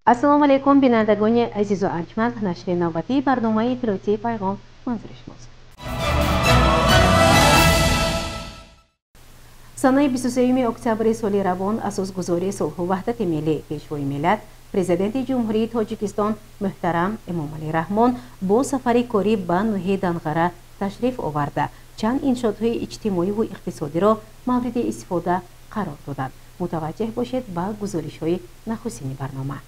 Ассалому алайкум, бинандагони азизу арҷманд. Нашри навбатии барномаи иттилоотии Пайғом манзури шумост. Санаи 23 октябри соли равон асосгузори сулҳу ваҳдати миллӣ, Пешвои миллат, Президенти Ҷумҳурии Тоҷикистон муҳтарам Эмомалӣ Раҳмон бо сафари корӣ ба ноҳияи Данғара ташриф оварда, чанд иншоотҳои иҷтимоиву иқтисодиро мавриди истифода қарор доданд. Мутаваҷҷеҳ бошед ба гузоришҳои нахустини барнома.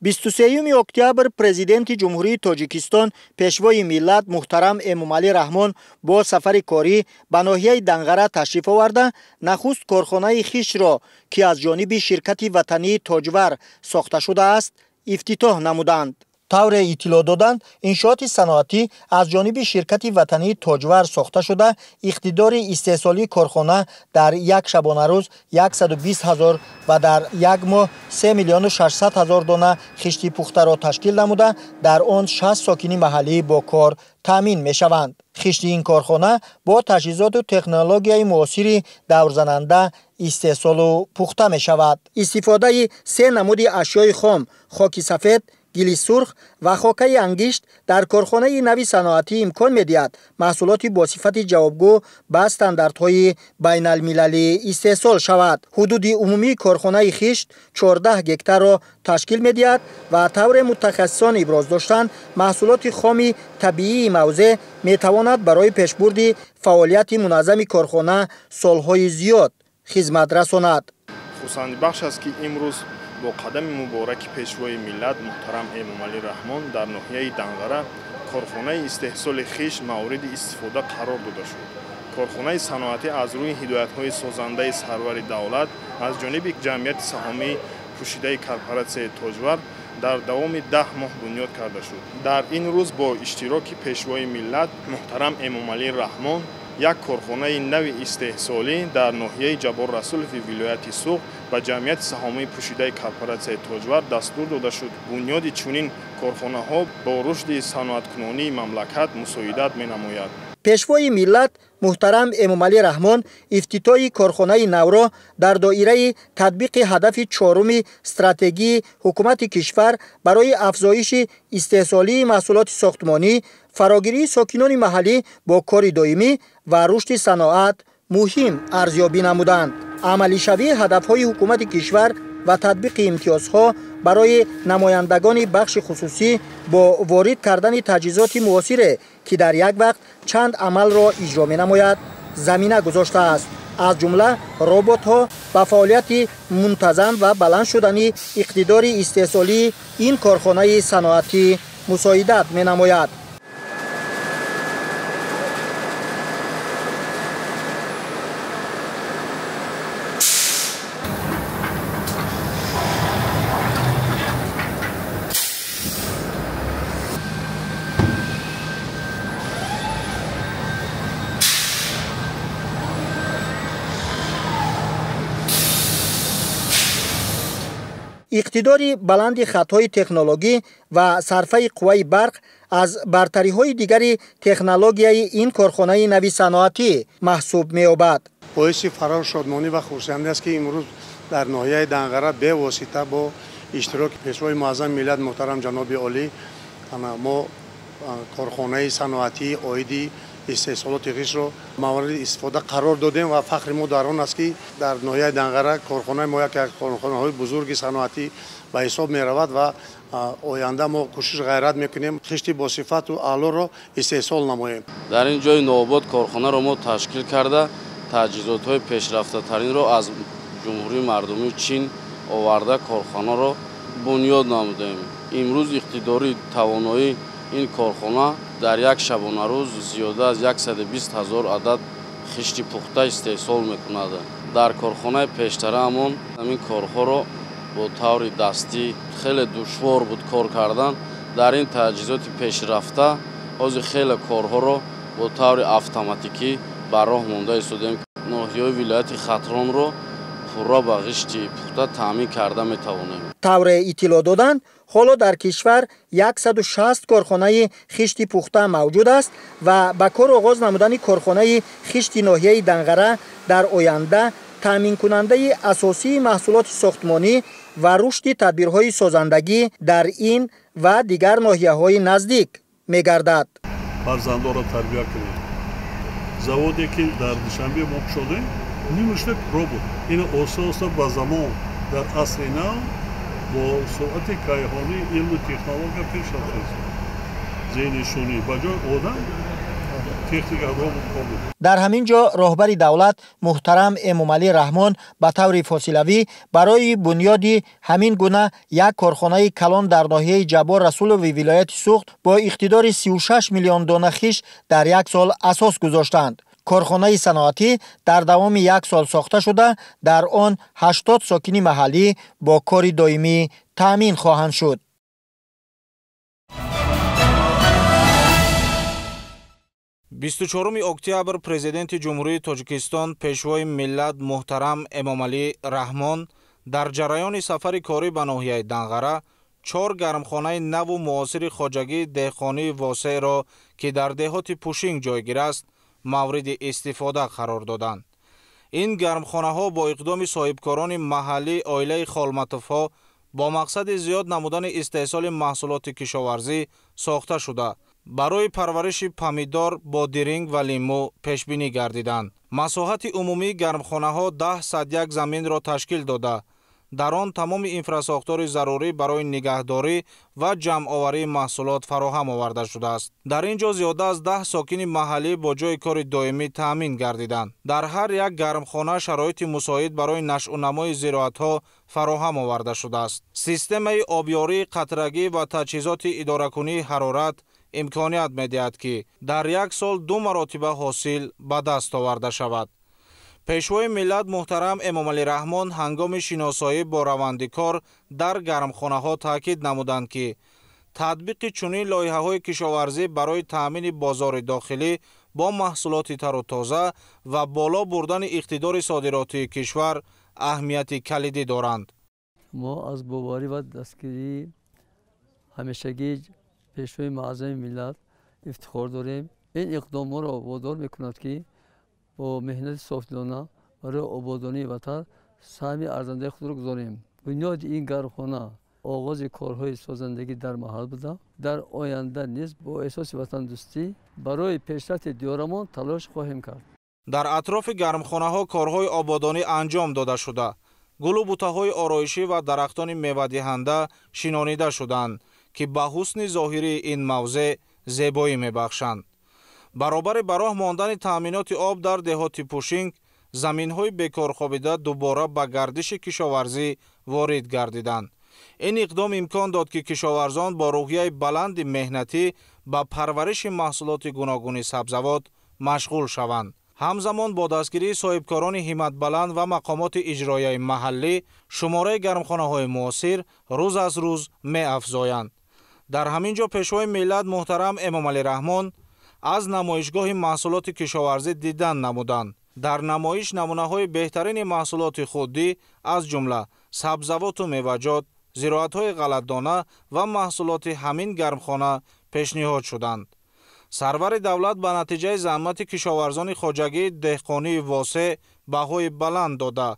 23 октябр Президенти Ҷумҳурии Тоҷикистон, Пешвои миллат муҳтарам Эмомалӣ Раҳмон бо сафари корӣ ба ноҳияи Данғара ташриф оварда, нахуст корхонаи хишро, ки аз ҷониби ширкати ватании Тоҷвар сохта шудааст, ифтитоҳ намуданд. Тавре иттилоъ доданд, иншооти саноатӣ аз ҷониби ширкати ватании Тоҷвар сохта шуда, иқтидори истеҳсолии корхона дар як шабонарӯз 120 ҳазор ва дар як моҳ 3 миллиону 600 ҳазор дона хишти пухтаро ташкил намуда, дар он 60 сокини маҳаллӣ бо кор таъмин мешаванд. Хишти ин корхона бо таҷҳизоту технологияи муосири даврзананда истеҳсолу пухта мешавад. Истифодаи се намуди ашёи хом, хоки сафед, гили сурх ва хокаи ангишт дар корхонаи нави саноатӣ имкон медиҳад маҳсулоти бо сифати ҷавобгӯ ба стандартҳои байналмилалӣ истеҳсол шавад. Ҳудуди умумии корхонаи хишт 14 гектарро ташкил медиҳад ва тавре мутахассисон иброз доштанд, маҳсулоти хоми табиии мавзеъ метавонад барои пешбурди фаъолияти муназзами корхона солҳои зиёд хизмат расонад. Хурсандибахш аст, ки имрӯз бо қадами мубораки Пешвои миллат муҳтарам Эмомалӣ Раҳмон дар ноҳияи Данғара корхонаи истеҳсоли хиш мавриди истифода қарор дода шуд. Корхонаи саноатӣ аз рӯи ҳидоятҳои созандаи сарвари давлат аз ҷониби ҷамъияти саҳомии пӯшидаи корпоратсияи Тоҷвар дар давоми 10 моҳ бунёд карда шуд. Дар ин рӯз бо иштироки Пешвои миллат муҳтарам Эмомалӣ Раҳмон як корхонаи нави истеҳсолӣ дар ноҳияи Ҷаббор Расулови вилояти Суғд ба ҷамъияти саҳомии пӯшидаи корпоратсияи Тоҷвар дастур дода шуд. Бунёди чунин корхонаҳо бо рушди саноаткунонии мамлакат мусоидат менамояд. Пешвои миллат муҳтарам Эмомалӣ Раҳмон ифтитоҳи корхонаи навро дар доираи татбиқи ҳадафи чоруми стратегии ҳукумати кишвар барои афзоиши истеҳсолии маҳсулоти сохтмонӣ, фарогирии сокинони маҳаллӣ бо кори доимӣ ва рушди саноат муҳим арзёбӣ намуданд. Амалишавии ҳадафҳои ҳукумати кишвар ва татбиқи имтиёзҳо барои намояндагони бахши хусусӣ бо ворид кардани таҷҳизоти муосире, ки дар як вақт чанд амалро иҷро менамояд, замина гузоштааст. Аз ҷумла роботҳо ба фаъолияти мунтазам ва баланд шудани иқтидори истеҳсолии ин корхонаи саноатӣ мусоидат менамояд. Иқтидори баланди хатҳои технологӣ ва сарфаи қувваи барқ аз бартариҳои дигари технологияи ин корхонаи нави саноатӣ маҳсуб меёбад. Боиси фароҳ, шодмонӣ ва хурсандӣ аст, ки имрӯз дар ноҳияи Данғара бевосита бо иштироки Пешвои муаззами миллат муҳтарам ҷаноби олӣ мо корхонаи саноатии оиди истеҳсолоти хишро мавриди истифода қарор додем ва фахри мо дар он аст, ки дар ноҳияи Данғара корхонаи мо яке аз корхонаҳои бузурги саноатӣ ба ҳисоб меравад ва оянда мо кӯшиш ғайрат мекунем хишти босифату аълоро истеҳсол намоем. Дар ин ҷои нообод корхонаро мо ташкил карда, таҷҳизотҳои пешрафтатаринро аз Ҷумҳурии Мардумии Чин оварда корхонаро бунёд намудем. Имрӯз иқтидори тавоноии ин корхона дар як шабонарӯз зиёда аз 120 ҳазор адад хишти пухта истеҳсол мекунад. Дар корхонаи пештараамон ҳамин корҳоро бо таври дастӣ хеле душвор буд кор кардан. Дар ин таҷҳизоти пешрафта ҳозир хеле корҳоро бо таври автоматикӣ ба роҳ монда истодем. Ноҳияҳои вилояти Хатлонро пурра ба ғишти пухта таъмин карда метавонем. Тавре иттилоъ доданд, ҳоло дар кишвар 160 корхонаи хишти пухта мавҷуд аст ва ба кор оғоз намудани корхонаи хишти ноҳияи Данғара дар оянда таъминкунандаи асосии маҳсулоти сохтмонӣ ва рушди тадбирҳои созандагӣ дар ин ва дигар ноҳияҳои наздик мегардад. Фарзандонро тарбия кунем. Заводе ки дар Душанбе мо кушодем, нимашта робот. Ин оста-оста ба замон дар асри нав бо суръати кайҳонӣ илму технология пеш рафтааст. Зеҳни сунъӣ ба ҷои одам техника робот кор мекунад. Дар ҳамин ҷо роҳбари давлат муҳтарам Эмомалӣ Раҳмон ба таври фосилавӣ барои бунёди ҳамин гуна як корхонаи калон дар ноҳияи Ҷаббор Расулови вилояти Суғд бо иқтидори 36 миллион дона хиш дар як сол асос гузоштанд. Корхонаи саноатӣ дар давоми як сол сохта шуда, дар он 80 сокини маҳаллӣ бо кори доимӣ таъмин хоҳанд шуд. 24 октябр Президенти Ҷумҳурии Тоҷикистон Пешвои миллат муҳтарам Эмомалӣ Раҳмон дар ҷараёни сафари корӣ ба ноҳияи Данғара 4 гармхонаи наву муосири хоҷагии деҳқонии Восеъро, ки дар деҳоти Пушинг ҷойгир аст, мавриди истифода қарор доданд. Ин гармхонаҳо бо иқдоми соҳибкорони маҳаллӣ оилаи Холматовҳо бо мақсади зиёд намудани истеҳсоли маҳсулоти кишоварзӣ сохта шуда, барои парвариши помидор, бодиринг ва лимӯ пешбинӣ гардиданд. Масоҳати умумии гармхонаҳо 10,1 заминро ташкил дода, дар он тамоми инфрасохтори зарурӣ барои нигаҳдорӣ ва ҷамъоварии маҳсулот фароҳам оварда шудааст. Дар ин ҷо зиёда аз 10 сокини маҳаллӣ бо ҷойи кори доимӣ таъмин гардиданд. Дар ҳар як гармхона шароити мусоид барои нашъунамои зироатҳо фароҳам оварда шудааст. Системаи обёрии қатрагӣ ва таҷҳизоти идоракунии ҳарорат имконият медиҳад, ки дар як сол 2 маротиба ҳосил ба даст оварда шавад. Пешвои миллат муҳтарам Эмомалӣ Раҳмон ҳангоми шиносоӣ бо раванди кор дар гармхонаҳо таъкид намуданд, ки татбиқи чунин лоиҳаҳои кишоварзӣ барои таъмини бозори дохилӣ бо маҳсулоти тару тоза ва боло бурдани иқтидори содиротии кишвар аҳамияти калидӣ доранд. Мо аз боварӣ ва дастгирии ҳамешагии Пешвои муаззами миллат ифтихор дорем. Ин иқдом моро водор мекунад, ки бо меҳнати софдилона барои ободонии ватан саҳми арзандаи худро гузорем. Бунёди ин гармхона оғози корҳои созандагӣ дар маҳал буда, дар оянда низ бо эҳсоси ватандӯстӣ барои пешрафти диёрамон талош хоҳем кард. Дар атрофи гармхонаҳо корҳои ободонӣ анҷом дода шуда, гулу бутаҳои ороишӣ ва дарахтони мевадиҳанда шинонида шуданд, ки ба ҳусни зоҳирии ин мавзеъ зебоӣ мебахшанд. Баробари ба роҳ мондани таъминоти об дар деҳоти Пушинг, заминҳои бекорхобида дубора ба гардиши кишоварзӣ ворид гардиданд. Ин иқдом имкон дод, ки кишоварзон бо рӯҳияи баланди меҳнатӣ ба парвариши маҳсулоти гуногуни сабзавот машғул шаванд. Ҳамзамон бо дастгирии соҳибкорони ҳимматбаланд ва мақомоти иҷроияи маҳаллӣ шумораи гармхонаҳои муосир рӯз аз рӯз меафзоянд. Дар ҳамин ҷо Пешвои миллат муҳтарам Эмомалӣ Раҳмон аз намоишгоҳи маҳсулоти кишоварзӣ дидан намуданд. Дар намоиш намунаҳои беҳтарини маҳсулоти худдӣ, аз ҷумла сабзавоту меваҷот, зироатҳои ғалатдона ва маҳсулоти ҳамин гармхона пешниҳод шуданд. Сарвари давлат ба натиҷаи заҳмати кишоварзони хоҷагии деҳқонии Восеъ баҳои баланд дода,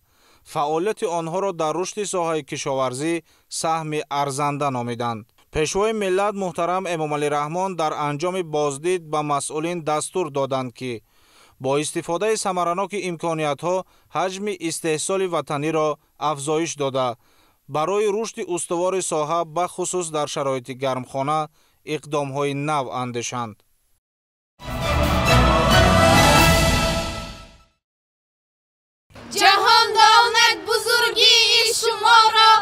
фаъолияти онҳоро дар рушди соҳаи кишоварзӣ саҳми арзанда номиданд. Пешвои миллат муҳтарам Эмомалӣ Раҳмон дар анҷоми боздид ба масъулин дастур доданд, ки бо истифодаи самараноки имкониятҳо ҳаҷми истеҳсоли ватаниро афзоиш дода, барои рушди устувори соҳа бахусус дар шароити гармхона иқдомҳои нав андешанд. Ҷаҳон донад бузургии шуморо,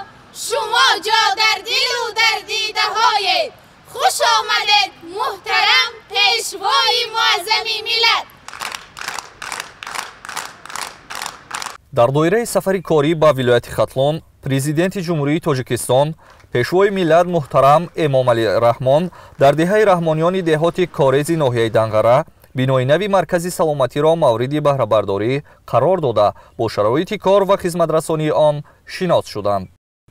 шумо ҷо дар дилу дар дидаҳоед. Хуш омадед, муҳтарам Пешвои муаззами миллат. Дар доираи сафари корӣ ба вилояти Хатлон Президенти Ҷумҳурии Тоҷикистон Пешвои миллат муҳтарам Эмомалӣ Раҳмон дар деҳаи Раҳмониёни деҳоти Корези ноҳияи Данғара бинои нави маркази саломатиро мавриди баҳрабардорӣ қарор дода, бо шароити кор ва хизматрасонии он шинос шуданд.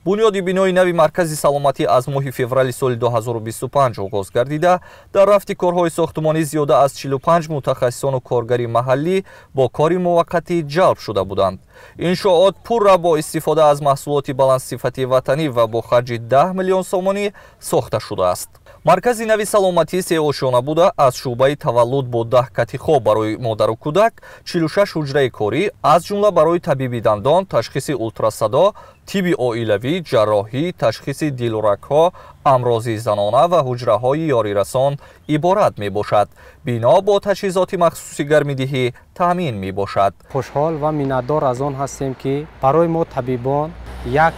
Бунёди бинои нави маркази саломатӣ аз моҳи феврали соли 2025 оғоз гардида, дар рафти корҳои сохтмонӣ зиёда аз 45 мутахассисону коргари маҳаллӣ бо кори муваққатӣ ҷалб шуда буданд. Иншоот пурра бо истифода аз маҳсулоти баландсифати ватанӣ ва бо харҷи 10 миллион сомонӣ сохта шудааст. Маркази нави саломатӣ сеошёна буда, аз шӯъбаи таваллуд бо 10 кати хоб барои модару кӯдак, 46 ҳуҷраи корӣ, аз ҷумла барои табиби дандон, ташхиси ултрасадо, тибби оилавӣ, ҷарроҳӣ, ташхиси дилу рагҳо, амрози занона ва ҳуҷраҳои ёрирасон иборат мебошад. Бино бо таҷҳизоти махсуси гармидиҳӣ таъмин мебошад. Хушҳол ва миннатдор аз он ҳастем, ки барои мо табибон як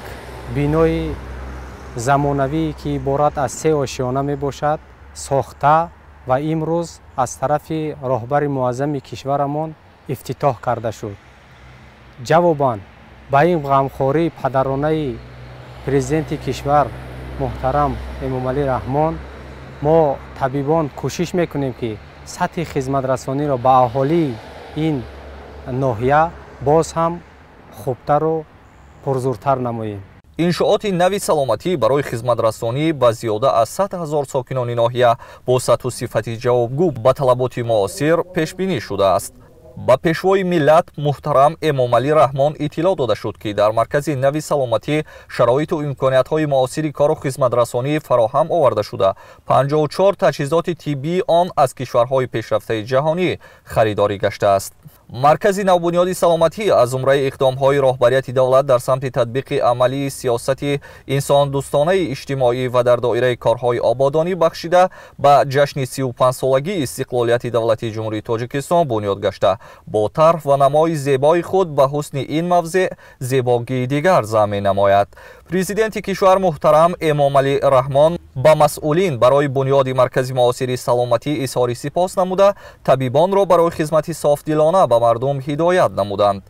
бинои замонавӣ, ки иборат аз се ошёна мебошад, сохта ва имрӯз аз тарафи роҳбари муаззами кишварамон ифтитоҳ карда шуд. Ҷавобан ба ин ғамхории падаронаи президенти кишвар муҳтарам Эмомалӣ Раҳмон, мо табибон кӯшиш мекунем, ки сатҳи хизматрасониро ба аҳолии ин ноҳия боз ҳам хубтару пурзуртар намоем. Иншооти нави саломатӣ барои хизматрасонӣ ба зиёда аз 100 ҳазор сокинони ноҳия бо сатҳу сифати ҷавобгӯ ба талаботи муосир пешбинӣ шудааст. Ба пешвои миллат муҳтарам Эмомалӣ Раҳмон иттилоъ дода шуд, ки дар маркази нави саломатӣ шароиту имкониятҳои муосири кору хизматрасонӣ фароҳам оварда шуда, 54 таҷҳизоти тиббии он аз кишварҳои пешрафтаи ҷаҳонӣ харидорӣ гаштааст. Маркази навбунёди саломатӣ аз зумраи иқдомҳои роҳбарияти давлат дар самти татбиқи амалии сиёсати инсондӯстонаи иҷтимоӣ ва дар доираи корҳои ободонӣ бахшида ба ҷашни 35-солагии истиқлолияти давлатии Ҷумҳурии Тоҷикистон бунёд гашта, бо тарҳ ва намои зебои худ ба ҳусни ин мавзеъ зебогии дигар замин менамояд. Президенти кишвар муҳтарам Эмомалӣ Раҳмон ба масъулин барои бунёди маркази муосири саломатӣ изҳори сипос намуда, табибонро барои хизмати софдилона ба мардум ҳидоят намуданд.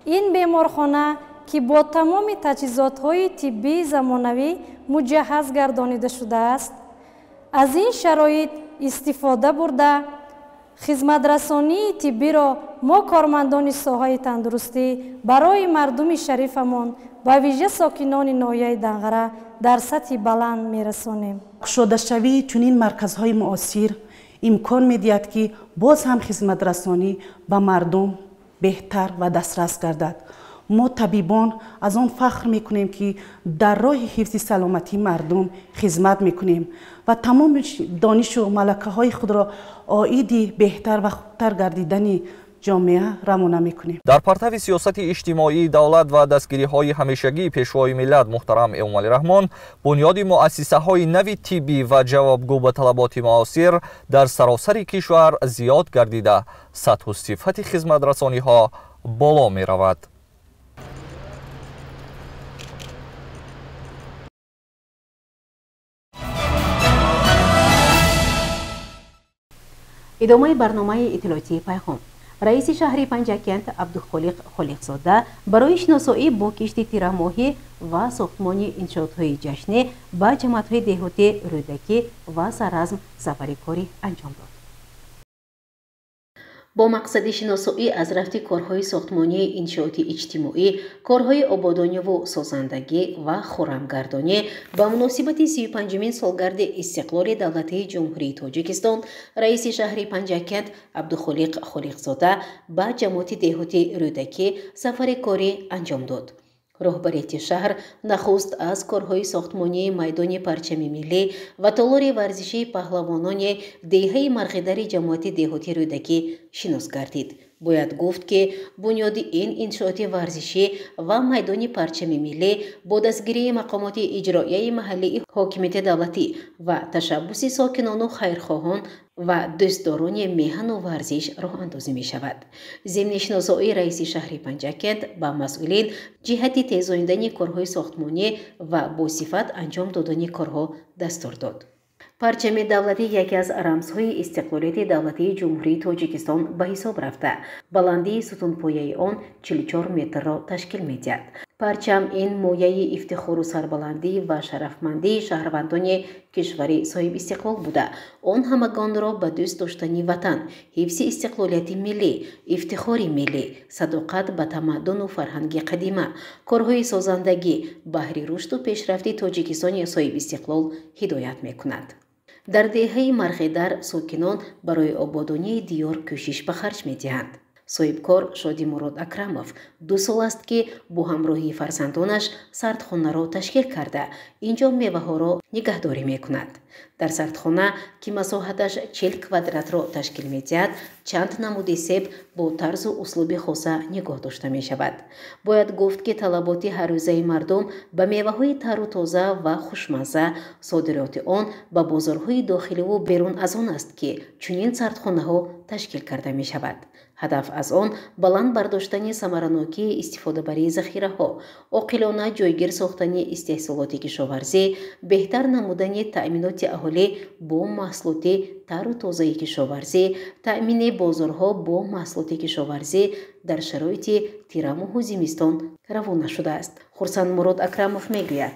Ин беморхона, ки бо тамоми таҷҳизотҳои тиббии замонавӣ муҷаҳҳаз гардонида шудааст, аз ин шароит истифода бурда, хизматрасонии тиббиро мо кормандони соҳаи тандурустӣ барои мардуми шарифамон, ба вижа сокинони ноҳияи Данғара дар сатҳи баланд мерасонем. Кушодашавии чунин марказҳои муосир имкон медиҳад, ки боз ҳам хизматрасонӣ ба мардум беҳтар ва дастрас гардад. Мо табибон аз он фахр мекунем, ки дар роҳи ҳифзи саломатии мардум хизмат мекунем ва тамоми донишу малакаҳои худро оиди беҳтар ва хубтар гардидани ҷомеа равона мекунем. Дар партави сиёсати иҷтимоии давлат ва дастгириҳои ҳамешагии пешвои миллат муҳтарам Эмомалӣ Раҳмон, бунёди муассисаҳои нави тиббӣ ва ҷавобгӯ ба талаботи муосир дар саросари кишвар зиёд гардида, сатҳу сифати хизматрасониҳо боло меравад. Идомаи барномаи иттилоотии Пайғом. Раиси шаҳри Панҷакент Абдухолиқ Холиқзода барои шиносоӣ бо кишти тирамоҳӣ ва сохтмони иншоотҳои ҷашнӣ ба ҷамоатҳои деҳоти Рӯдакӣ ва Саразм сафари корӣ анҷом дод. Бо мақсади шиносоӣ аз рафти корҳои сохтмонии иншооти иҷтимоӣ, корҳои ободониву созандагӣ ва хуррамгардонӣ ба муносибати 35-умин солгарди истиқлоли давлатии Ҷумҳурии Тоҷикистон, раиси шаҳри Панҷакент Абдухолиқ Холиқзода ба ҷамоати деҳоти Рӯдакӣ сафари корӣ анҷом дод. Роҳбарияти шаҳр нахуст аз корҳои сохтмонии майдони парчами миллӣ ва толори варзишии паҳлавонони деҳаи Марғидари ҷамоати деҳоти Рӯдакӣ шинос гардид. Бояд гуфт, ки бунёди ин иншооти варзишӣ ва майдони парчами миллӣ бо дастгирии мақомоти иҷроияи маҳаллии ҳокимияти давлатӣ ва ташаббуси сокинону хайрхоҳон ва дӯстдорони меҳану варзиш роҳандозӣ мешавад. Зимни шиносоии раиси шаҳри Панҷакент ба масъулин ҷиҳати тезонидани корҳои сохтмонӣ ва босифат анҷом додани корҳо дастур дод. Парчами давлатӣ яке аз рамзҳои истиқлолияти давлатии Ҷумҳурии Тоҷикистон ба ҳисоб рафта, баландии сутунпояи он 44 метрро ташкил медиҳад. Парчам ин мояи ифтихору сарбаландӣ ва шарафмандии шаҳрвандони кишвари соҳибистиқлол буда, он ҳамагонро ба дӯст доштани ватан, ҳифзи истиқлолияти миллӣ, ифтихори миллӣ, садоқат ба тамаддуну фарҳанги қадима, корҳои созандагӣ баҳри рушду пешрафти Тоҷикистони соҳибистиқлол ҳидоят мекунад. Дар деҳаи Марғидар сокинон барои ободонии диёр кӯшиш ба харҷ медиҳанд. Соҳибкор Шодимурод Акрамов 2 сол аст, ки бо ҳамроҳии фарзандонаш сардхонаро ташкил карда, инҷо меваҳоро нигаҳдорӣ мекунад. Дар сардхона, ки масоҳаташ 40 квадратро ташкил медиҳад, чанд намуди себ бо тарзу услуби хоса нигоҳ дошта мешавад. Бояд гуфт, ки талаботи ҳаррӯзаи мардум ба меваҳои тару тоза ва хушмазза, содироти он ба бозорҳои дохиливу берун аз он аст, ки чунин сардхонаҳо ташкил карда мешавад. Ҳадаф аз он баланд бардоштани самаранокии истифодабарии захираҳо, оқилона ҷойгир сохтани истеҳсолоти кишоварзӣ, беҳтар намудани таъминоти аҳолӣ бо маҳсулоти тару тозаи кишоварзӣ, таъмини бозорҳо бо маҳсулоти кишоварзӣ дар шароити тирамоҳу зимистон равона шудааст. Хурсандмурод Акрамов мегӯяд,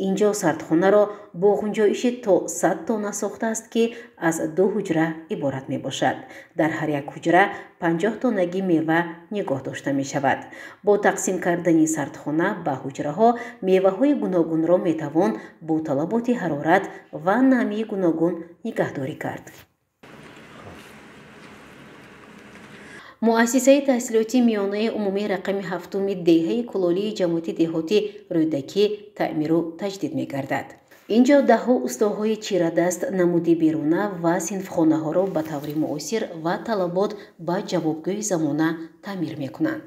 инҷо сардхонаро бо ғунҷоиши то 100 тонна сохтааст, ки аз 2 ҳуҷра иборат мебошад. Дар ҳар як ҳуҷра 50 тоннаги мева нигоҳ дошта мешавад. Бо тақсим кардани сардхона ба ҳуҷраҳо меваҳои гуногунро метавон бо талаботи ҳарорат ва намии гуногун нигаҳдорӣ кард. Муассисаи таҳсилоти миёнаи умумии рақами 7-уми деҳаи Кулолии ҷамоати деҳоти Рӯдакӣ таъмиру таҷдид мегардад. Инҷо даҳҳо устоҳои чирадаст намуди беруна ва синфхонаҳоро ба таври муосир ва талабот ба ҷавобгӯи замона таъмир мекунанд.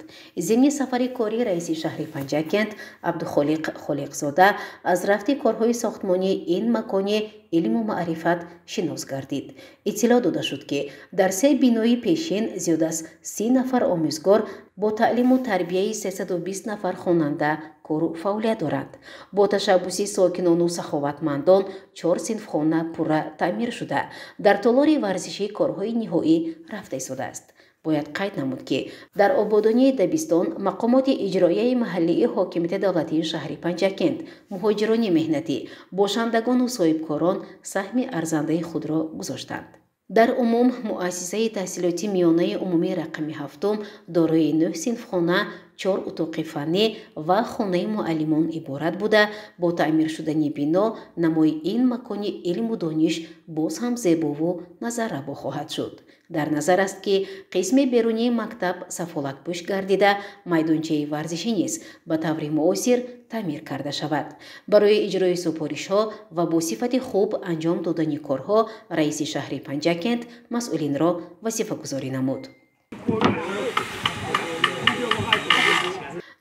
Зимни сафари корӣ раиси шаҳри Панҷакент Абдухолиқ Холиқзода аз рафти корҳои сохтмонии ин макони илму маърифат шинос гардид. Иттилоъ дода шуд, ки дар 3 бинои пешин зиёд аз 30 нафар омӯзгор бо таълиму тарбияи 320 нафар хонанда кору фаъолият доранд. Бо ташаббуси сокинону саховатмандон 4 синфхона пурра таъмир шуда, дар толори варзишӣ корҳои ниҳоӣ рафта истодааст. Бояд қайд намуд, ки дар ободонии дабистон мақомоти иҷроияи маҳаллии ҳокимияти давлатии шаҳри Панҷакент, муҳоҷирони меҳнатӣ, бошандагону соҳибкорон саҳми арзандаи худро гузоштанд. Дар умум муассисаи таҳсилоти миёнаи умумии рақами 7 дорои 9 синфхона, 4 утоқи фаннӣ ва хонаи муаллимон иборат буда, бо таъмир шудани бино намои ин макони илму дониш боз ҳам зебову назаррабо хоҳад шуд. Дар назар аст, ки қисми берунии мактаб сафолакпӯш гардида, майдончаи варзишӣ низ ба таври муосир таъмир карда шавад. Барои иҷрои супоришҳо ва бо сифати хуб анҷом додани корҳо раиси шаҳри Панҷакент масъулинро вазифагузорӣ намуд.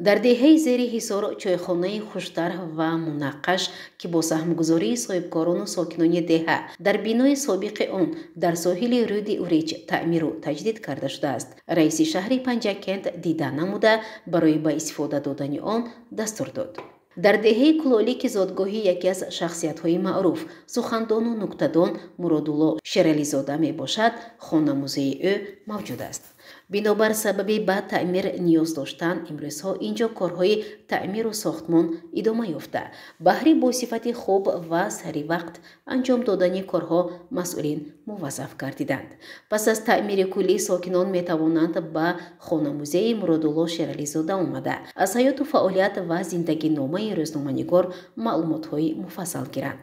Дар деҳаи зери Ҳисор чойхонаи хуштарҳ ва мунаққаш, ки бо саҳмгузории соҳибкорону сокинони деҳа дар бинои собиқи он дар соҳили рӯди Уреҷ таъмиру таҷдид карда шудааст, раиси шаҳри Панҷакент дида намуда, барои ба истифода додани он дастур дод. Дар деҳаи Кулолӣ, ки зодгоҳи яке аз шахсиятҳои маъруф, сухандону нуктадон Муродулло Шерализода мебошад, хона-музеи ӯ мавҷуд аст. Бинобар сабаби ба таъмир ниёз доштан, имрӯзҳо инҷо корҳои таъмиру сохтмон идома ёфта, баҳри бо сифати хуб ва сари вақт анҷом додани корҳо масъулин муваззаф гардиданд. Пас аз таъмири куллӣ сокинон метавонанд ба хона-музеи Муродулло Шерализода омада, аз ҳаёту фаъолият ва зиндагиномаи рӯзноманигор маълумотҳои муфассал гиранд.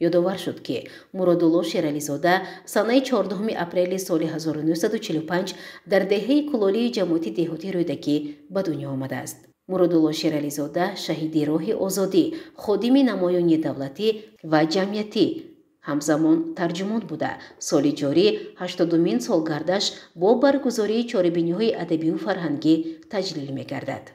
Ёдовар шуд, ки Муродулло Шерализода санаи 14 апрели соли 1945 дар деҳаи Кулолии ҷамоати деҳоти Рӯдакӣ ба дунё омадааст. Муродулло Шерализода шаҳиди роҳи озодӣ, ходими намоёни давлатӣ ва ҷамъиятӣ, ҳамзамон тарҷумон буда, соли ҷорӣ 80-умин солгардаш бо баргузории чорабиниҳои адабию фарҳангӣ таҷлил мегардад.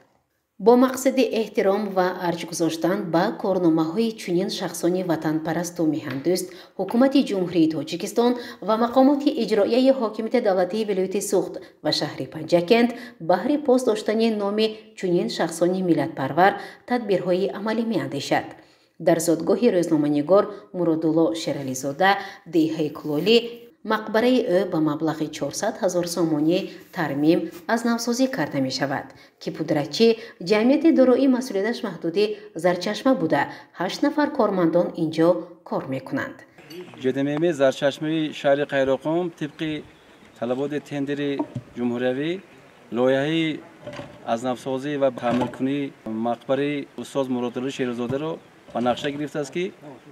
Бо мақсади эҳтиром ва арҷ гузоштан ба корномаҳои чунин шахсони ватанпарасту меҳандӯст, ҳукумати Ҷумҳурии Тоҷикистон ва мақомоти иҷроияи ҳокимияти давлатии вилояти Суғд ва шаҳри Панҷакент баҳри пос доштани номи чунин шахсони миллатпарвар тадбирҳои амалӣ меандешад. Дар зодгоҳи рӯзноманигор Муродулло Шерализода деҳаи Кулолӣ Мақбараи ӯ ба маблағи 400 ҳазор сомонӣ тармим аз навсозӣ карда мешавад, ки пудратчӣ ҷамъияти дорои масъулияташ маҳдуди Зарчашма буда, 8 нафар кормандон инҷо кор мекунанд. ЖДММ Зарчашмаи шаҳри Қайроқум тибқи талаботи тендери ҷумҳуриявӣ лоиҳаи аз навсозӣ ва таъмиркунии мақбараи устоз Муродалӣ Шерозодаро ба нақша гирифтааст, ки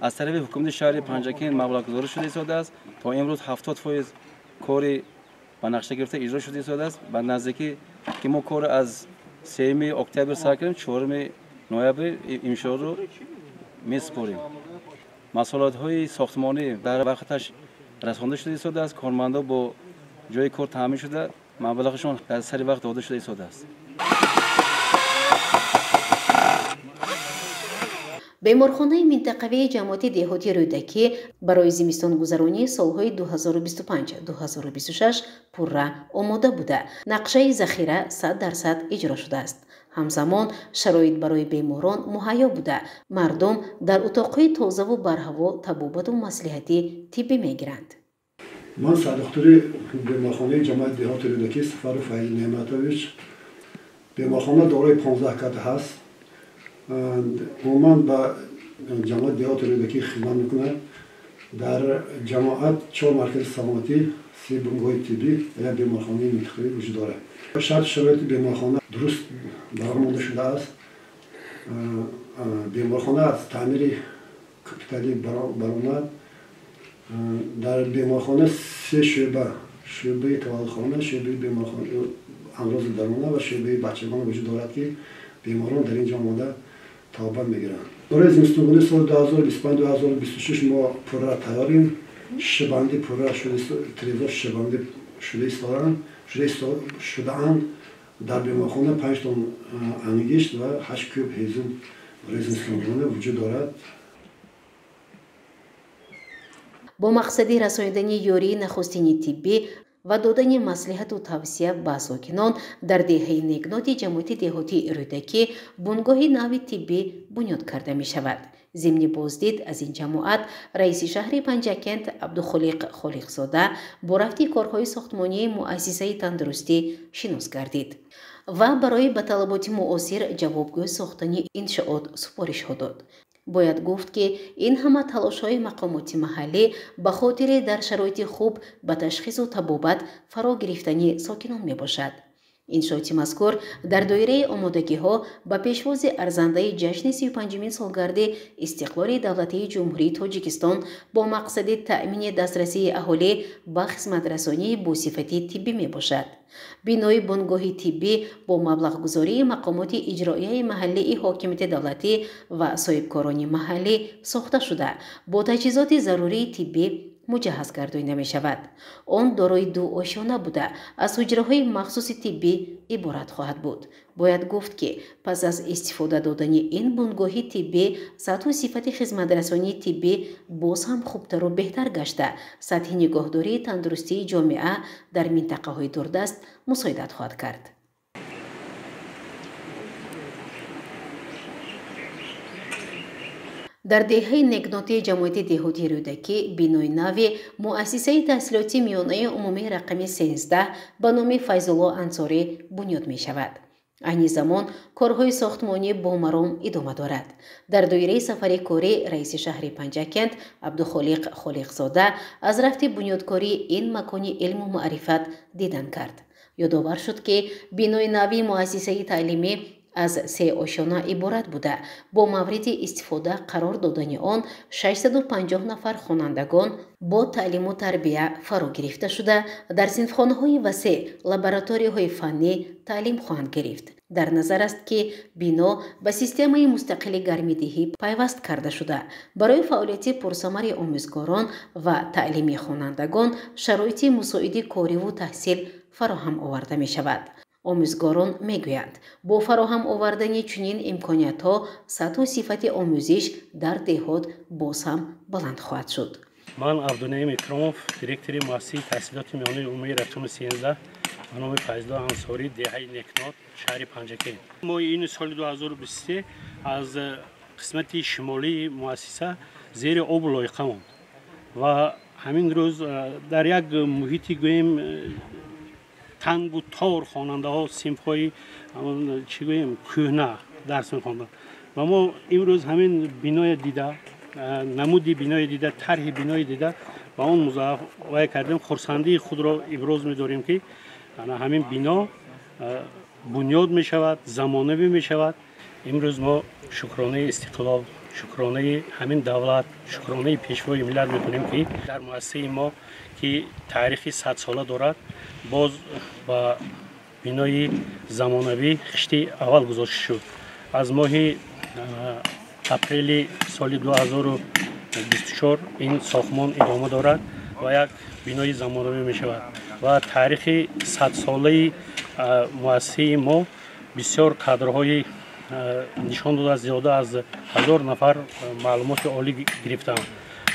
аз тарафи ҳукумати шаҳри Панҷакент маблағгузорӣ шуда истодааст. То имрӯз 70% кори ба нақша гирифта иҷро шуда истодааст. Ба наздикӣ ки мо кор аз 3 октябр сар кардем, 4 ноябр иншоотро месупорем. Масолатҳои сохтмонӣ дар вақташ расонда шуда истодааст. Кормандо бо ҷои кор таъмин шуда, маблағашон дар сари вақт дода шуда истодааст. Беморхонаи минтақавии ҷамоати деҳоти Рӯдакӣ барои зимистонгузаронии солҳои 2025-2026 пурра омода буда, нақшаи захира 100% иҷро шудааст. Ҳамзамон шароит барои беморон муҳайё буда, мардум дар утоқҳои тозаву барҳаво табобату маслиҳати тиббӣ мегиранд. Ман сардухтури беморхонаи ҷамоати деҳоти Рӯдакӣ Сафаров Фаил Неъматович. Беморхона дорои 15 кат ҳаст. Умуман ба ҷамоати деҳоти Рӯдакӣ хидмат мекунад. Дар ҷамоат 4 маркази саломатӣ, 3 бунгоҳи тиббӣ ва як беморхонаи минтақавӣ вуҷуд дорад. Шарту шароити беморхона дуруст бароҳ монда шудааст. Беморхона аз таъмири капиталӣ баромад. Дар беморхона 3 шӯъба: шӯъбаи таваллудхона, шӯъбаи беморхона амрози дарона ва шӯъбаи бачагон вуҷуд дорад, ки беморон дар ин ҷо омода табобат мегиранд. Барои зимистонгузаронии соли 2025-2026 мо пурра тайёрем. Шишабандӣ пурра телевизор шишабандӣ шудаанд. Дар беморхона 5 тон ангишт ва 8 куб ҳезум барои зимистонгузаронӣ вуҷуд дорад. Бо мақсади расонидани ёрии нахустини тиббӣ ва додани маслиҳату тавсия ба сокинон дар деҳаи Негноти ҷамоати деҳоти Рӯдакӣ бунгоҳи нави тиббӣ бунёд карда мешавад. Зимни боздид аз ин ҷамоат раиси шаҳри Панҷакент Абдухолиқ Холиқзода бо рафти корҳои сохтмонии муассисаи тандурустӣ шинос гардид ва барои ба талаботи муосир ҷавобгӯ сохтани иншоот супоришҳо дод. Бояд гуфт, ки ин ҳама талошҳои мақомоти маҳаллӣ ба хотири дар шароити хуб ба ташхису табобат фаро гирифтани сокинон мебошад. Иншооти мазкур дар доираи омодагиҳо ба пешвози арзандаи ҷашни 35-умин солгарди истиқлоли давлатии Ҷумҳурии Тоҷикистон бо мақсади таъмини дастрасии аҳолӣ ба хизматрасонии босифати тиббӣ мебошад. Бинои бунгоҳи тиббӣ бо маблағгузории мақомоти иҷроияи маҳаллии ҳокимияти давлатӣ ва соҳибкорони маҳаллӣ сохта шуда, бо таҷҳизоти зарурии тиббӣ муҷаҳҳаз гардонида мешавад. Он дорои 2 ошёна буда, аз ҳуҷраҳои махсуси тиббӣ иборат хоҳад буд. Бояд гуфт, ки пас аз истифода додани ин бунгоҳи тиббӣ сатҳу сифати хизматрасонии тиббӣ боз ҳам хубтару беҳтар гашта, сатҳи нигоҳдории тандурустии ҷомеа дар минтақаҳои дурдаст мусоидат хоҳад кард. Дар деҳаи Негноти ҷамоати деҳоти Рӯдакӣ бинои нави муассисаи таҳсилоти миёнаи умумии рақами 13 ба номи Файзулло Ансорӣ бунёд мешавад. Айни замон корҳои сохтмонӣ бо маром идома дорад. Дар доираи сафари корӣ раиси шаҳри Панҷакент Абдухолиқ Холиқзода аз рафти бунёдкории ин макони илму маърифат дидан кард. Ёдовар шуд, ки бинои нави муассисаи таълимӣ аз 3 ошёна иборат буда, бо мавриди истифода қарор додани он 650 нафар хонандагон бо таълиму тарбия фаро гирифта шуда, дар синфхонаҳои васеъ, лабораторияҳои фаннӣ таълим хоҳанд гирифт. Дар назар аст, ки бино ба системаи мустақили гармидиҳӣ пайваст карда шуда, барои фаъолияти пурсамари омӯзгорон ва таълими хонандагон шароити мусоиди кориву таҳсил фароҳам оварда мешавад. Омӯзгорон мегӯянд, бо фароҳам овардани чунин имкониятҳо сатҳу сифати омӯзиш дар деҳот боз ҳам баланд хоҳад шуд. Ман Абдунаим Икромов, директори муассисаи таҳсилоти миёнаи умумии рақами 13 ба номи Файзулло Ансорӣ, деҳаи Некнот, шаҳри Панҷакент. Мо ин соли 2023 аз қисмати шимолии муассиса зери об лоиқа монд ва Ҳамин рӯз дар як муҳити гӯем тангу тор хонандаҳо синфҳои чӣ гӯем кӯҳна дарс мехонданд ва мо имрӯз ҳамин биное дида, намуди биное дида, тарҳи биное дида ва он музоҳава кардем, хурсандии худро иброз медорем, ки ҳамин бино бунёд мешавад, замонавӣ мешавад. Имрӯз мо шукронаи истиқлол, шукронаи ҳамин давлат, шукронаи пешвои миллат мекунем, ки дар муассисаи мо, ки таърихи садсола дорад, боз ба бинои замонавӣ хишти аввал гузошта шуд. Аз моҳи апрели соли 2024 ин сохтмон идома дорад ва як бинои замонавӣ мешавад ва таърихи садсолаи муассисаи мо бисёр кадрҳои нишон додааст, зиёда аз 1000 нафар маълумоти олӣ гирифтаанд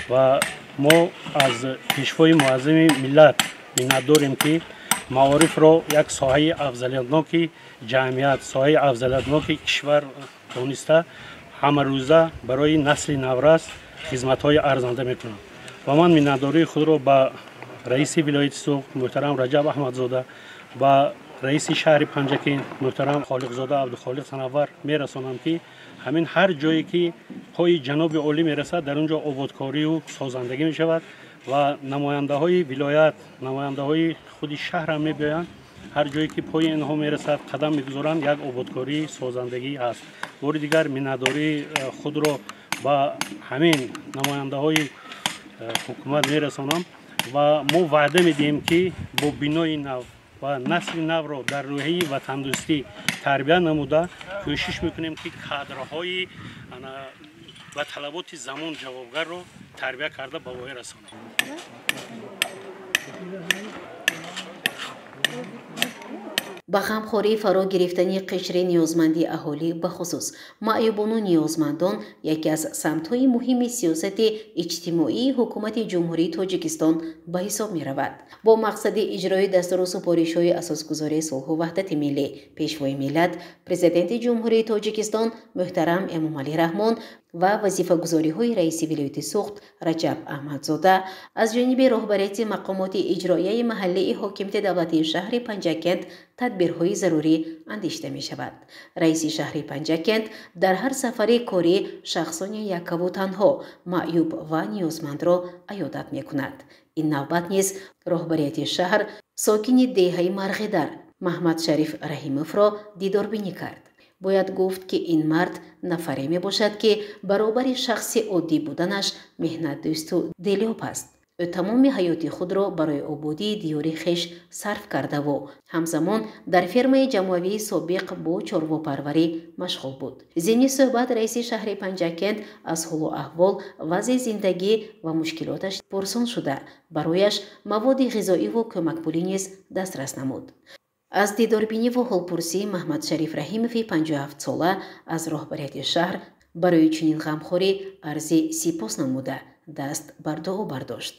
ва мо аз пешвои муаззами миллат миннатдорем, ки маорифро як соҳаи афзалиятноки ҷамъият, соҳаи афзалиятноки кишвар дониста, ҳамарӯза барои насли наврас хизматҳои арзанда мекунад. Ва ман миннатдории худро ба раиси вилояти Суғд муҳтарам Раҷаб Аҳмадзода, ба раиси шаҳри Панҷакент муҳтарам Холиқзода Абдухолиқ Санавар мерасонам, ки ҳамин ҳар ҷое ки пои ҷаноби олӣ мерасад, дар он ҷо ободкорию созандагӣ мешавад ва намояндаҳои вилоят, намояндаҳои худи шаҳрам мебиёянд. Ҳар ҷое ки пои инҳо мерасад, қадам мегузоранд, як ободкории созандагӣ ҳаст. Бори дигар миннатдории худро ба ҳамин намояндаҳои ҳукумат мерасонам ва мо ваъда медиҳем, ки бо бинои нав ва насли навро дар рӯҳияи ватандӯстӣ тарбия намуда кӯшиш мекунем, ки кадрҳои ба талаботи замон ҷавобгарро тарбия карда ба воя расонем. Ба ғамхорӣ фаро гирифтани қишри ниёзманди аҳолӣ, бахусус маъюбону ниёзмандон, яке аз самтҳои муҳими сиёсати иҷтимоии ҳукумати Ҷумҳурии Тоҷикистон ба ҳисоб меравад. Бо мақсади иҷрои дастуру супоришҳои асосгузори сулҳу ваҳдати миллӣ, пешвои миллат, Президенти Ҷумҳурии Тоҷикистон муҳтарам Эмомалӣ Раҳмон ва вазифагузориҳои раиси вилояти Суғд Раҷаб Аҳмадзода аз ҷониби роҳбарияти мақомоти иҷроияи маҳаллии ҳокимияти давлатии шаҳри Панҷакент тадбирҳои зарурӣ андешида мешавад. Раиси шаҳри Панҷакент дар ҳар сафари корӣ шахсони яккаву танҳо, маъюб ва ниёзмандро аёдат мекунад. Ин навбат низ роҳбарияти шаҳр сокини деҳаи Марғидар Маҳмадшариф Раҳимовро дидорбинӣ кард. Бояд гуфт, ки ин мард нафаре мебошад, ки баробари шахси оддӣ буданаш меҳнатдӯсту делёб аст. Ӯ тамоми ҳаёти худро барои ободии диёри хеш сарф кардаву ҳамзамон дар фермаи ҷамъиявии собиқ бо чорвопарварӣ машғул буд. Зимни суҳбат раиси шаҳри Панҷакент аз ҳолу аҳвол, вазъи зиндагӣ ва мушкилоташ пурсон шуда, барояш маводи ғизоиву кӯмакпулӣ низ дастрас намуд. Аз дидорбиниву ҳолпурсии Маҳмадшариф Раҳимови 57-сола аз роҳбарияти шаҳр барои чунин ғамхорӣ арзи сипос намуда, даст бар дуо бардошт.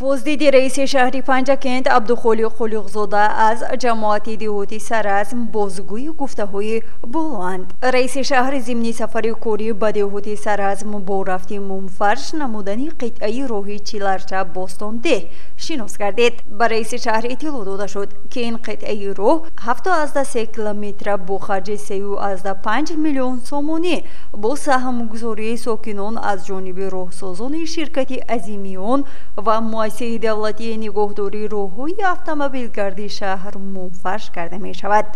Боздиди раиси шаҳри Панҷакент Абдухолиқ Холиқзода аз ҷамоати деҳоти Саразм бозгӯи гуфтаҳои болоанд. Раиси шаҳр зимни сафари корӣ ба деҳоти Саразм бо рафти мумфарш намудани қитъаи роҳи Чиларча Бостондеҳ шинос гардид. Ба раиси шаҳр иттилоъ дода шуд, ки ин қитъаи роҳ 7,3 километра бо харҷи 3,5 миллион сомонӣ бо саҳмгузории сокинон аз ҷониби роҳсозони ширкати Азимиён ва муассисаи давлатии нигоҳдории роҳҳои автомобилгарди шаҳр мумфарш карда мешавад.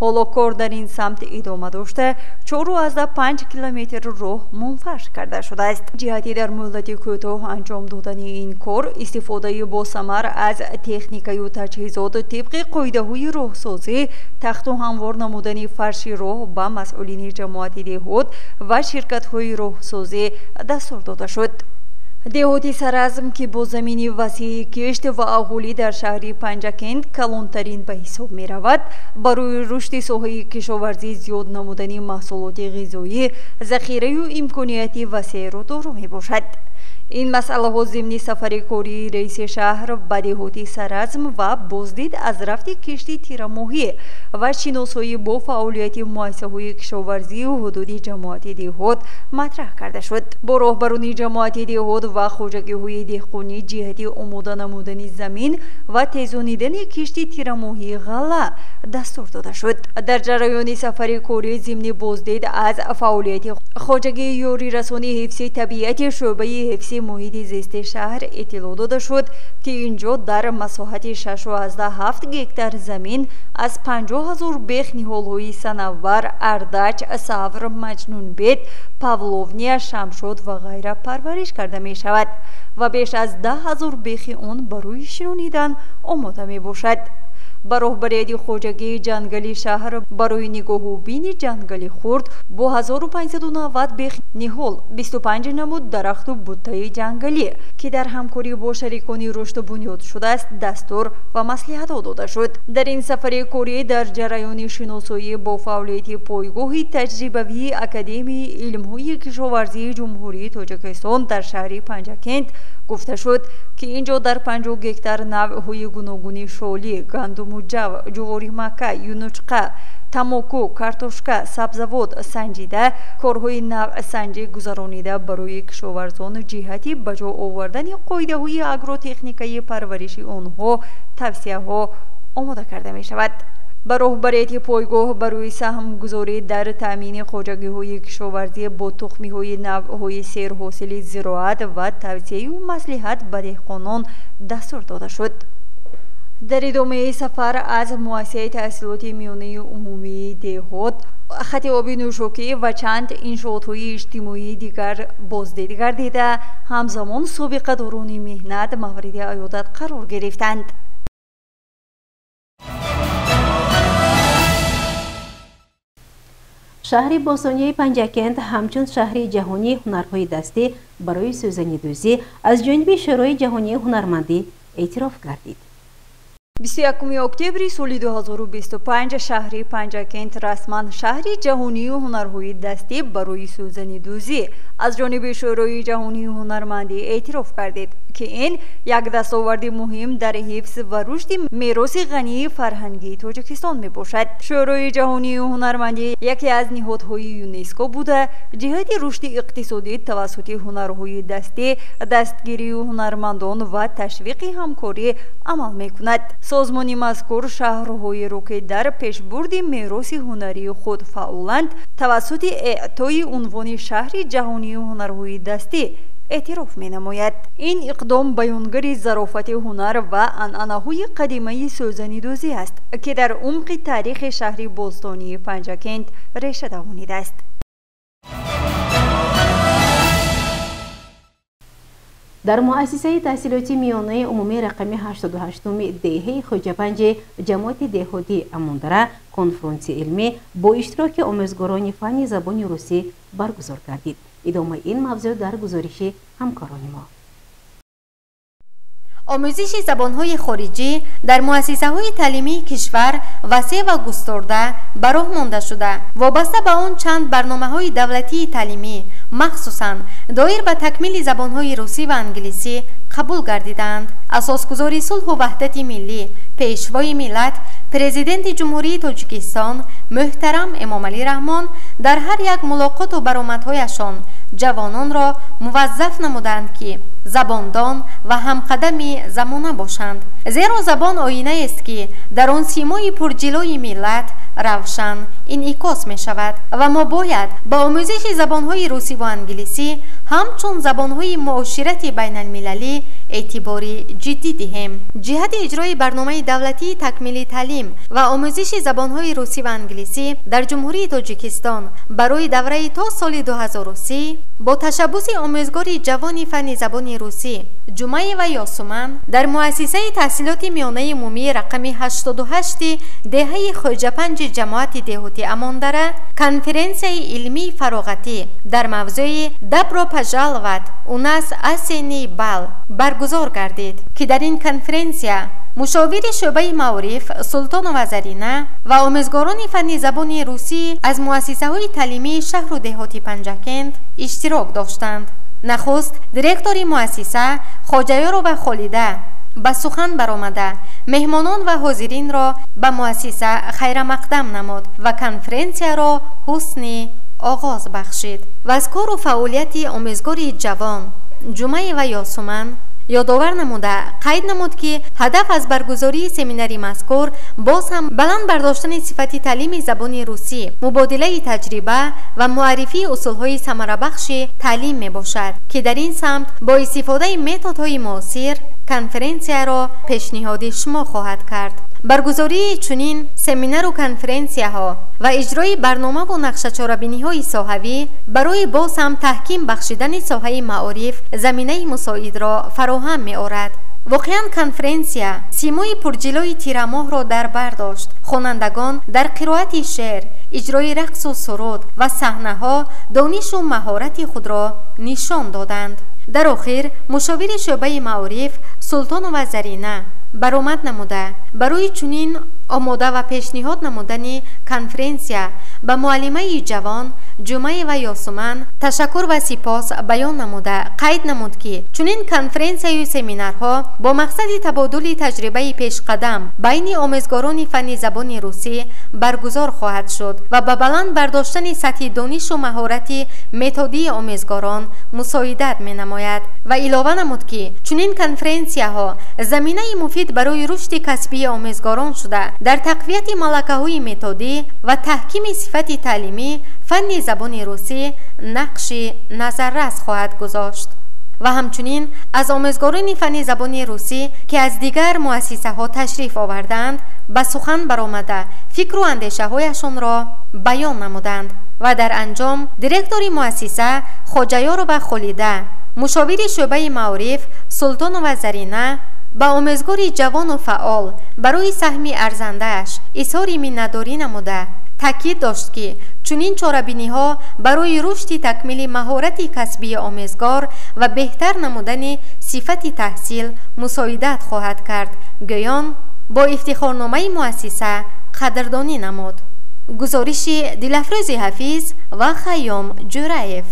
Ҳоло кор дар ин самт идома дошта, 4,5 километр роҳ мумфарш карда шудааст. Ҷиҳати дар муҳлати кӯтоҳ анҷом додани ин кор, истифодаи босамар аз техникаю таҷҳизот тибқи қоидаҳои роҳсозӣ, тахту ҳамвор намудани фарши роҳ ба масъулини ҷамоати деҳот ва ширкатҳои роҳсозӣ дастур дода шуд. Деҳоти Саразм, ки бо замини васеи кишт ва аҳолӣ дар шаҳри Панҷакент калонтарин ба ҳисоб меравад, барои рушди соҳаи кишоварзӣ, зиёд намудани маҳсулоти ғизоӣ, захираю имконияти васеъро доро мебошад. Ин масъалаҳо зимни сафари кории раиси шаҳр ба деҳоти Саразм ва боздид аз рафти кишти тирамоҳӣ ва шиносоӣ бо фаъолияти муассисаҳои кишоварзию ҳудуди ҷамоати деҳот матраҳ карда шуд. Бо роҳбарони ҷамоати деҳот ва хоҷагиҳои деҳқонӣ ҷиҳати омода намудани замин ва тезонидани кишти тирамоҳии ғалла дастур дода шуд. Дар ҷараёни сафари корӣ зимни боздид аз фаъолияти хоҷагии ёрирасони ҳифзи табиати шӯъбаи ҳифзи муҳити зисти шаҳр иттилоъ дода шуд, ки инҷо дар масоҳати 6,7 гектар замин аз 50 000 бех ниҳолҳои санавбар, ардач, савр, маҷнунбед, павловния, шамшод ва ғайра парвариш карда мешавад ва беш аз 10 000 бехи он барои шинонидан омода мебошад. Ба роҳбарияти хоҷагии ҷангали шаҳр барои нигоҳубини ҷангали хурд бо 1590 бех ниҳол, 25 намуд дарахту буттаи ҷангалӣ, ки дар ҳамкорӣ бо шарикони рушду бунёд шудааст, дастур ва маслиҳатҳо дода шуд. Дар ин сафари корӣ дар ҷараёни шиносоӣ бо фаъолияти пойгоҳи таҷрибавии Академияи илмҳои кишоварзии Ҷумҳурии Тоҷикистон дар шаҳри Панҷакент гуфта шуд, ки инҷо дар 50 гектар навъҳои гуногуни шолӣ, гандуму ҷав, ҷувори мака, юнучқа, тамоку, картошка, сабзавот санҷида, корҳои навъсанҷӣ гузаронида барои кишоварзон ҷиҳати ба ҷо овардани қоидаҳои агротехникаи парвариши онҳо тавсияҳо омода карда мешавад. Ба роҳбарияти пойгоҳ барои саҳмгузорӣ дар таъмини хоҷагиҳои кишоварзӣ бо тухмиҳои навъҳои серҳосили зироат ва тавсияю маслиҳат ба деҳқонон дастур дода шуд. Дар идомаи сафар аз муассисаи таҳсилоти миёнаи умумии деҳот, хати оби нӯшокӣ ва чанд иншоотҳои иҷтимоии дигар боздид гардида, ҳамзамон собиқадорони меҳнат мавриди аёдат қарор гирифтанд. Шаҳри бостонии Панҷакент ҳамчун шаҳри ҷаҳонии ҳунарҳои дастӣ барои сӯзанидӯзӣ аз ҷониби Шӯрои ҷаҳонии ҳунармандӣ эътироф гардид. 21 октябри соли 2025 шаҳри Панҷакент расман шаҳри ҷаҳонии ҳунарҳои дастӣ барои сӯзанидӯзӣ аз ҷониби Шӯрои ҷаҳонии ҳунармандӣ эътироф гардид, ки ин як дастоварди муҳим дар ҳифз ва рушди мероси ғании фарҳангии Тоҷикистон мебошад. Шӯрои ҷаҳонии ҳунармандӣ яке аз ниҳодҳои ЮНЕСКО буда, ҷиҳати рушди иқтисодӣ тавассути ҳунарҳои дастӣ, дастгирии ҳунармандон ва ташвиқи ҳамкорӣ амал мекунад. Созмони мазкур шаҳрҳоеро, ки дар пешбурди мероси ҳунарии худ фаъоланд, тавассути эътои унвони шаҳри ҷаҳонии ҳунарҳои дастӣ эътироф менамояд. Ин иқдом баёнгари зарофати ҳунар ва анъанаҳои қадимаи сӯзанидӯзӣ аст, ки дар умқи таърихи шаҳри бостонии Панҷакент реша давонидааст. Дар муассисаи таҳсилоти миёнаи умумии рақами 88-уми деҳаи Хоҷапанҷи ҷамоати деҳотии Амондара конфронси илмӣ бо иштироки омӯзгорони фанни забони русӣ баргузор гардид. Идомаи ин мавзӯъ дар гузориши ҳамкорони мо. Омӯзиши забонҳои хориҷӣ дар муассисаҳои таълимии кишвар васеъ ва густурда ба роҳ монда шуда, вобаста ба он чанд барномаҳои давлатии таълимӣ, махсусан доир ба такмили забонҳои русӣ ва англисӣ қабул гардидаанд. Асосгузори сулҳу ваҳдати миллӣ, пешвои миллат, Президенти Ҷумҳурии Тоҷикистон муҳтарам Эмомалӣ Раҳмон дар ҳар як мулоқоту баромадҳояшон ҷавононро муваззаф намуданд, ки забондон ва ҳамқадами замона бошанд. Зеро забон оинаест, ки дар он симои пурҷилои миллат равшан инъикос мешавад ва мо бояд ба омӯзиши забонҳои русӣ ва англисӣ ҳамчун забонҳои муоширати байналмилалӣ эътибори ҷиддӣ диҳем. Ҷиҳати иҷрои барномаи давлатии такмили таълим ва омӯзиши забонҳои русӣ ва англисӣ дар Ҷумҳурии Тоҷикистон барои давраи то соли 2030 бо ташаббуси омӯзгори ҷавони фанни забони русӣ Ҷумаева Ёсуман дар муассисаи таҳсилоти миёнаи умумии рақами 88 деҳаи Хоҷапанҷи ҷамоати деҳоти Амондара конференсияи илмии фароғатӣ дар мавзӯи «Добро пожаловать, у нас осенний бал» баргузор гардид, ки дар ин конференсия мушовири шӯъбаи маориф Султонова Зарина ва омӯзгорони фанни забони русӣ аз муассисаҳои таълимии шаҳру деҳоти Панҷакент иштирок доштанд. Нахуст директори муассиса Хоҷаёрова Холида ба сухан баромада меҳмонон ва ҳозиринро ба муассиса хайрамақдам намуд ва конференсияро ҳусни оғоз бахшид ва аз кору фаъолияти омӯзгори ҷавон Ҷумъаева Ёсуман ёдовар намуда қайд намуд, ки ҳадаф аз баргузории семинари мазкур боз ҳам баланд бардоштани сифати таълими забони русӣ, мубодилаи таҷриба ва муаррифии усулҳои самарабахши таълим мебошад, ки дар ин самт бо истифодаи методҳои муосир конференсияро пешниҳоди шумо хоҳад кард. Баргузории чунин семинару конференсияҳо ва иҷрои барномаву нақшачорабиниҳои соҳавӣ барои боз ҳам таҳким бахшидани соҳаи маориф заминаи мусоидро фароҳам меорад. Воқеан, конференсия симои пурҷилои тирамоҳро дар бар дошт. Хонандагон дар қироати шеър, иҷрои рақсу суруд ва саҳнаҳо донишу маҳорати худро нишон доданд. Дар охир мушовири шӯъбаи маориф Султонова Зарина баромад намуда барои чунин омода ва пешниҳод намудани конференсия ба муаллимаи ҷавон Ҷумъаева Ёсуман ташаккур ва сипос баён намуда қайд намуд, ки чунин конференсияю семинарҳо бо мақсади табодули таҷрибаи пешқадам байни омӯзгорони фанни забони русӣ баргузор хоҳад шуд ва ба баланд бардоштани сатҳи донишу маҳорати методии омӯзгорон мусоидат менамояд ва илова намуд, ки чунин конференсияҳо заминаи муфид барои рушди касбии омӯзгорон шуда дар тақвияти малакаҳои методӣ ва таҳкими сифати таълимӣ фанни забони русӣ нақши назаррас хоҳад гузошт. Ва ҳамчунин аз омӯзгорони фанни забони русӣ, ки аз дигар муассисаҳо ташриф овардаанд, ба сухан баромада фикру андешаҳояшонро баён намуданд ва дар анҷом директори муассиса Хоҷаёрова Холида, мушовири шӯъбаи маориф Султонова Зарина ба омӯзгори ҷавону фаъол барои саҳми арзандааш изҳори миннатдорӣ намуда таъкид дошт, ки чунин чорабиниҳо барои рушди такмили маҳорати касбии омӯзгор ва беҳтар намудани сифати таҳсил мусоидат хоҳад кард. Гӯён бо ифтихорномаи муассиса қадрдонӣ намуд. Гузориши Дилафрӯзи Ҳафиз ва Хайём Ҷӯраев.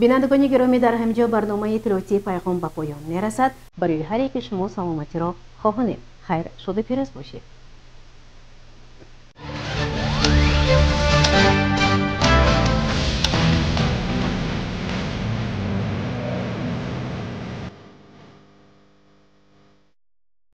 Бинандагони гиромӣ, дар ҳаминҷо барномаи иттилоотии Пайғом ба поён мерасад. Барои ҳар яки шумо саломатиро хоҳонем. Хайр, шоду пирӯз бошед.